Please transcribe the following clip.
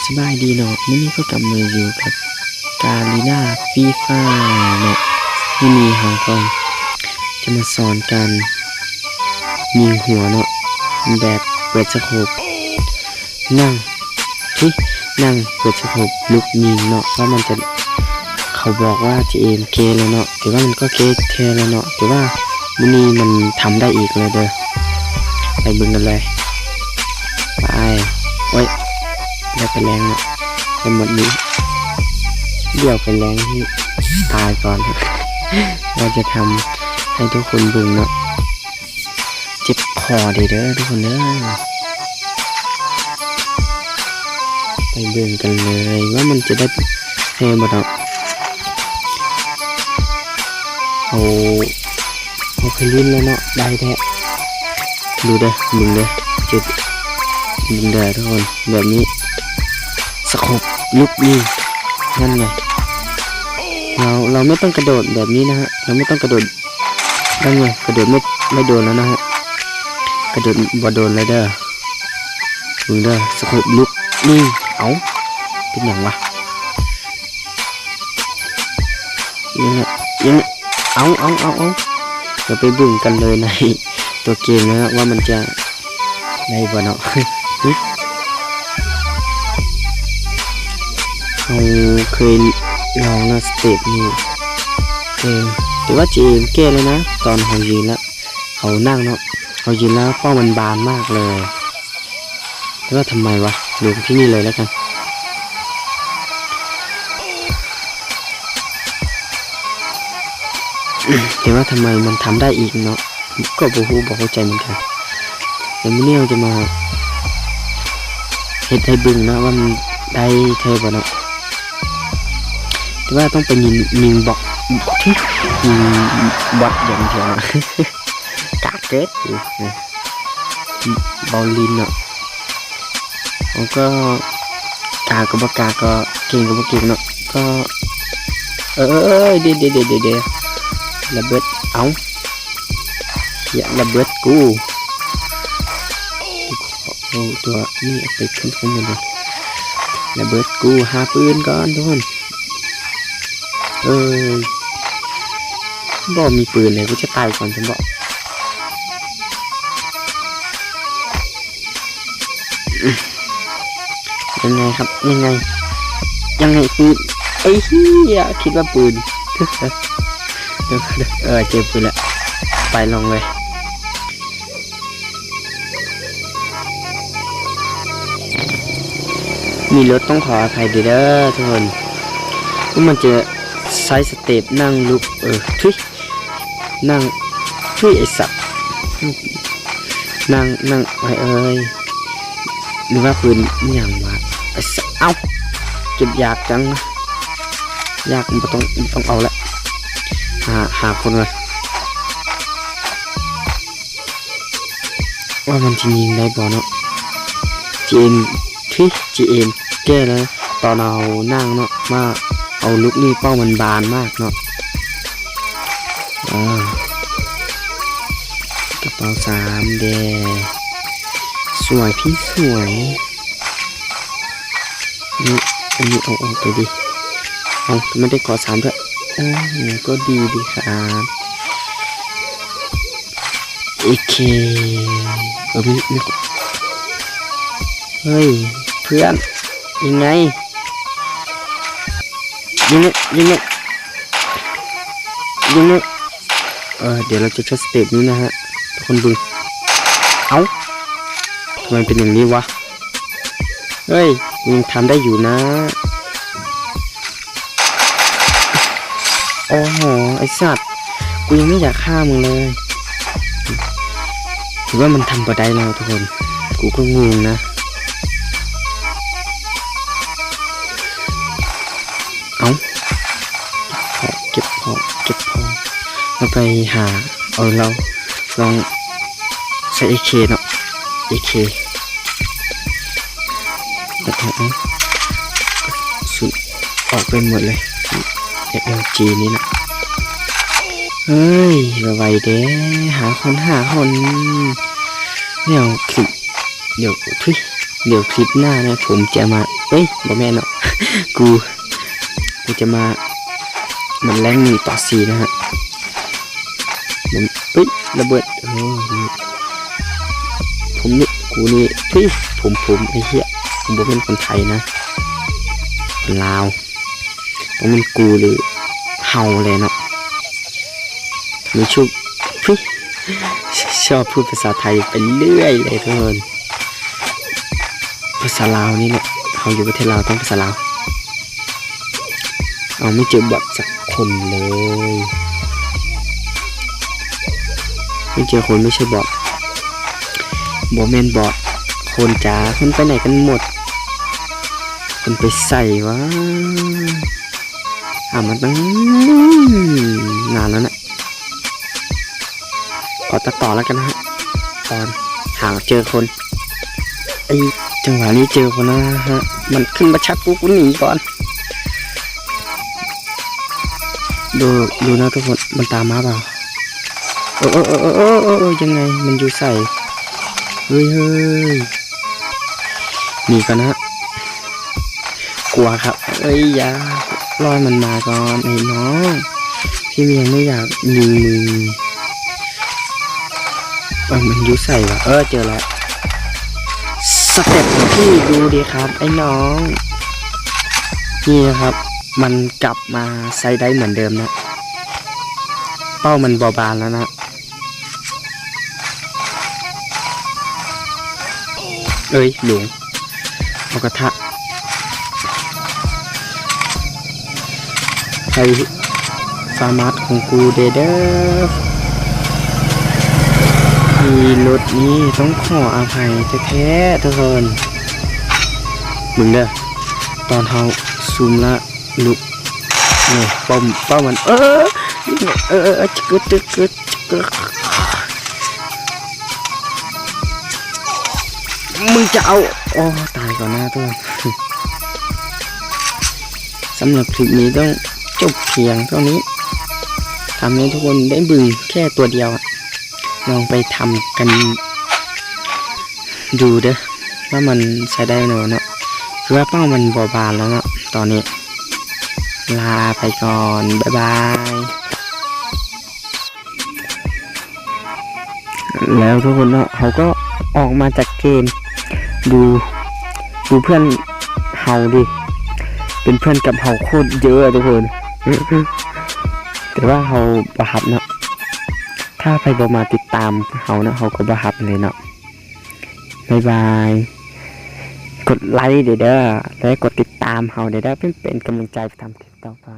ສະບາຍດີເນາະ, ມື້ນີ້ກໍກັບມາຢູ່ກັບກາລີນາຟຣີຟາຍເນາະ. ມື້ນີ້ເຮົາກໍຈະມາສອນການຍິງຫົວເນາະ ແບບເປີດສະໂຄບ ນັ່ງ ທີ່ນັ່ງເປີດສະໂຄບລຸກຍິງເນາະ ວ່າມັນຈະ ເຂົາບອກວ່າຈະເອມເກແລ້ວເນາະ, ແຕ່ວ່າມັນກໍເກແທ້ແລ້ວເນາະ, ແຕ່ວ່າມື້ນີ້ມັນທຳໄດ້ອີກແລ້ວເດີ. ໄປເບິ່ງກັນເລີຍ. ໄປ. ໂອ້ຍ ດຽວໄປແລງເນາະ ໄປໝົດນີ້ ດຽວໄປແລງໃຫ້ຕາຍກ່ອນ ວ່າຈະທຳໃຫ້ທຸກຄົນເບິ່ງເນາະ. ເຈັບຄໍເດີ ເດີທຸກຄົນເດີ. ໄປເບິ່ງກັນເລີຍວ່າມັນຈະໄດ້ແທ້ບໍ່ເນາະ. ເຮົາ ເຮົາເຄີຍຫຼິ້ນແລ້ວເນາະ ໄດ້ແທ້. ດູເດີ ເບິ່ງເດີ ເຈັບ ເບິ່ງເດີທຸກຄົນ ແບບນີ້ ສະໂຄບລຸກຍິງ ນັ້ນໄງ. ເຮົາ ເຮົາໄມ່ຕ້ອງກະໂດດແບບນີ້ນະຮະ ເຮົາໄມ່ຕ້ອງກະໂດດ ນັ້ນໄງ ກະໂດດໄມ່ ໄມ່ໂດນແລ້ວນະຮະ ກະໂດດບໍ່ໂດນແລ້ວເດີ. ເບິ່ງເດີ ສະໂຄບລຸກຍິງ. ເອົ້າ ເປັນຫຍັງວະ? ຍັງ ຍັງ ເອົາ ເອົາ ເອົາ ເອົາ ດຽວໄປເບິ່ງກັນເລີຍໃນຕົວເກມນະ ວ່າມັນຈະໄດ້ບໍ່ເນາະ. ເຮົາເຄີຍລອງແລ້ວສະເຕັບນີ້ ເອີ ແຕ່ວ່າເຈມແກ້ແລ້ວນະ ຕອນເຮົາຢືນລະ ເຮົານັ່ງເນາະ ເຮົາຢືນແລ້ວເປົ້າມັນບານມາກເລີຍ. ແຕ່ວ່າທຳໄມວະ ລົງທີ່ນີ້ເລີຍແລ້ວກັນ. ແຕ່ວ່າທຳໄມມັນທຳໄດ້ອີກເນາະ ກໍບໍ່ຮູ້ ບໍ່ເຂົ້າໃຈເໝືອນກັນ. ແຕ່ມື້ນີ້ເຮົາຈະມາເຮັດໃຫ້ເບິ່ງເນາະວ່າມັນໄດ້ແທ້ບໍ່ເນາະ. ແຕ່ວ່າຕ້ອງໄປຍິງ ຍິງບອດ ຍິງບອດຢ່າງດຽວເນາະ ກາກເກີນ ເບົາລີນເນາະ. ເຮົາກໍ ກາກໍບໍ່ກາ ກໍເກັ່ງກໍບໍ່ເກັ່ງເນາະ ກໍ ເອີຍ ເດ ເດ ລະເບີດ ເອົ້າ ເຫຍ ລະເບີດກູ. ໂອ້ ຕົວນີ້ເອົາໄປຂຶ້ນຂ້າງບົນເລີຍ ລະເບີດກູ. ຫາປືນກ່ອນທຸກຄົນ. ເອີຍ ບໍ່ມີປືນເລີຍ ກູຈະຕາຍກ່ອນຊັ້ນເບາະ. ຍັງໄງຄັບ ຍັງໄງ ຍັງໄງ? ປືນ ເອີຍ ເຮີ້ຍ ຄິດວ່າປືນ ເອີ ເຈີປືນແລ້ວ ໄປ ລົງເລີຍ. ມີລົດ ຕ້ອງຂໍອະໄພເດີ ເດີທຸກຄົນ. ມັນຈະໃຊ້ສະເຕັບນັ່ງລຸກ ເອີ ທຸຍ ນັ່ງ ທຸຍ ໄອ້ສັດ ນັ່ງ ນັ່ງ ໂອ້ຍ ເອີຍ ຫຼືວ່າປືນອີ່ຫຍັງວະ ໄອ້ສັດ. ເອົ້າ ເກັບຢາກຈັງ ຢາກບໍ່ຕ້ອງ ບໍ່ຕ້ອງເອົາລະ ຫາ ຫາຄົນກ່ອນ. ວ່າມັນຊິຍິງໄດ້ບໍ່ເນາະ ເຈມ ເຮີ້ຍ ເຈມແກ້ແລ້ວ ຕອນເຮົານັ່ງເນາະ ມາເອົາລູກນີ້ ເປົ້າມັນບານມາກເນາະ. ອາ ກະເປົາສາມແດ່ ສວຍ ພີ່ສວຍ. ນີ້ ອັນນີ້ເອົາອອກໄປດິ ເອົາ ມັນໄດ້ເກາະສາມດ້ວຍ ເອີ ກໍດີດີຄັບ ເອເຄ ເອີ ມີ ມີ ເຮີ້ຍ ເພື່ອນ ຍິງໄງ ຍິງໄງ ຍິງໄງ ຍິງໄງ. ເອີ ດຽວເຮົາຈະໃຊ້ສະເຕັບນີ້ນະຮະ ທຸກຄົນເບິ່ງ ເອົ້າ ທຳໄມເປັນຢ່າງນີ້ວະ? ເຮີ້ຍ ຍັງທຳໄດ້ຢູ່ນະ. ໂອ້ໂຫ ໄອ້ສັດ ກູຍັງບໍ່ຢາກຂ້າມຶງເລີຍ ຫຼືວ່າມັນທຳບໍ່ໄດ້ແລ້ວທຸກຄົນ ກູກໍງົງນະ. ເອົ້າ ເກັບພໍ້ ເກັບພໍ້ ເກັບພໍ້ ແລ້ວໄປຫາ ເອົາ ລອງ ລອງໃຊ້ເອເຄເນາະ ເອເຄ ເອົາ ເອົາ ເອົາ ກະສຸນອອກໄປໝົດເລີຍ ເອັມຈີ ນີ້ນະ. ເຮີ້ຍ ໄວໆແດ່ ຫາຄົນ ຫາຄົນ ແນວ ດຽວ ທຸຍ ດຽວຄລິບໜ້ານະ ຜົມຈະມາ ເອີຍ ບໍ່ແມ່ນເນາະ ກູ ກູຈະມາ ມັນແລງໜຶ່ງຕໍ່ສີ່ນະຮະ ມັນ ເອີຍ ລະເບີດ ໂອ້ ຜົມນີ້ ກູນີ້ ທຸຍ ຜົມ ຜົມ ໄອ້ເຫຍ ກູບໍ່ແມ່ນຄົນໄທນະ ຄົນລາວ ຕ້ອງແມ່ນກູ ຫຼື ເຮົາແຫຼະເນາະ ມີຊຸບ ທຸຍ ຊອບພູດພາສາໄທໄປເລື້ອຍເລີຍທຸກຄົນ ພາສາລາວນີ້ແຫຼະ ເຮົາຢູ່ປະເທດລາວຕ້ອງພາສາລາວ ເອົາ ໄມ່ເຈີບອດສັກຄົນເລີຍ ໄມ່ເຈີຄົນ ໄມ່ໃຊ່ບອດ ບໍ່ແມ່ນບອດ ຄົນຈ໋າ ເພິ່ນໄປໃຫນກັນໝົດ ເພິ່ນໄປໃສຫວາ? ຫາມາຕັ້ງນານແລ້ວນະ ຂໍຕັດຕໍ່ແລ້ວກັນນະຮະ ຕອນຫາເຈີຄົນ ໄອ້ຈັງຫວະນີ້ເຈີຄົນນະຮະ ມັນຂຶ້ນມາຊັກກູ ກູໜີກ່ອນ ດູ ດູນະທຸກຄົນ ມັນຕາມມາເປົ່າ? ເອີ ເອີ ເອີ ເອີ ເອີ ເອີ ຍັງໄງ ມັນຢູ່ໃສ? ເຮີ້ຍ ເຮີ້ຍ ໜີກ່ອນນະ ກົວຄັບ ເອີຍ ຢ່າ ລອຍມັນມາກ່ອນໄອ້ນ້ອງ ພີ່ຍັງໄມ່ຢາກຍິງມຶງ ເອີ ມັນຢູ່ໃສຫວາ? ເອີ ເຈີແລ້ວ ສະເຕັບທີ່ ດູດີຄັບໄອ້ນ້ອງ ນີ້ນະຄັບ ມັນກັບມາໃຊ້ໄດ້ເໝືອນເດີມນະ ເປົ້າມັນບໍ່ບານແລ້ວນະ ເອີຍ ຫຼົງ ເອົາກະທະ ໄຟຟ້າມາດຂອງກູເດເດີ ທີ່ລົດນີ້ຕ້ອງຂໍອະໄພແທ້ໆ ທຸກຄົນ ເບິ່ງເດີ ຕອນເຮົາຊູມລະລຸກ ນີ້ ເປົ້າ ເປົ້າມັນ ເອີ ເອີ ເອີ ເອີ ຈະກຶດ ຈະກຶດ ຈະກຶດ ມຶງຈະເອົາ ໂອ້ ຕາຍກ່ອນໜ້າຕົວະ ສຳລັບຄລິບນີ້ຕ້ອງຈົບພຽງເທົ່ານີ້ ທຳໃຫ້ທຸກຄົນໄດ້ເບິ່ງແຄ່ຕົວດຽວ ລອງໄປທຳກັນ ດູເດີ ວ່າມັນໃຊ້ໄດ້ແລ້ວເນາະ ຄືວ່າເປົ້າມັນບໍ່ບານແລ້ວເນາະ ຕອນນີ້ ລາໄປກ່ອນ ບາຍບາຍ ແລ້ວທຸກຄົນເນາະ ເຮົາກໍອອກມາຈາກເກມ ດູ ດູເພື່ອນເຮົາດິ ເປັນເພື່ອນກັບເຮົາໂຄດເຢີະທຸກຄົນ ແຕ່ວ່າເຮົາບໍ່ຮັບເນາະ ຖ້າໃຜບໍ່ມາຕິດຕາມເຮົານະ ເຮົາກໍບໍ່ຮັບເລີຍເນາະ ບາຍບາຍ ກົດໄລເດີ ແລະ ກົດຕິດຕາມເຮົາເດີ ເພື່ອເປັນກຳລັງໃຈໄປທຳຄລິບຕໍ່ໄປ.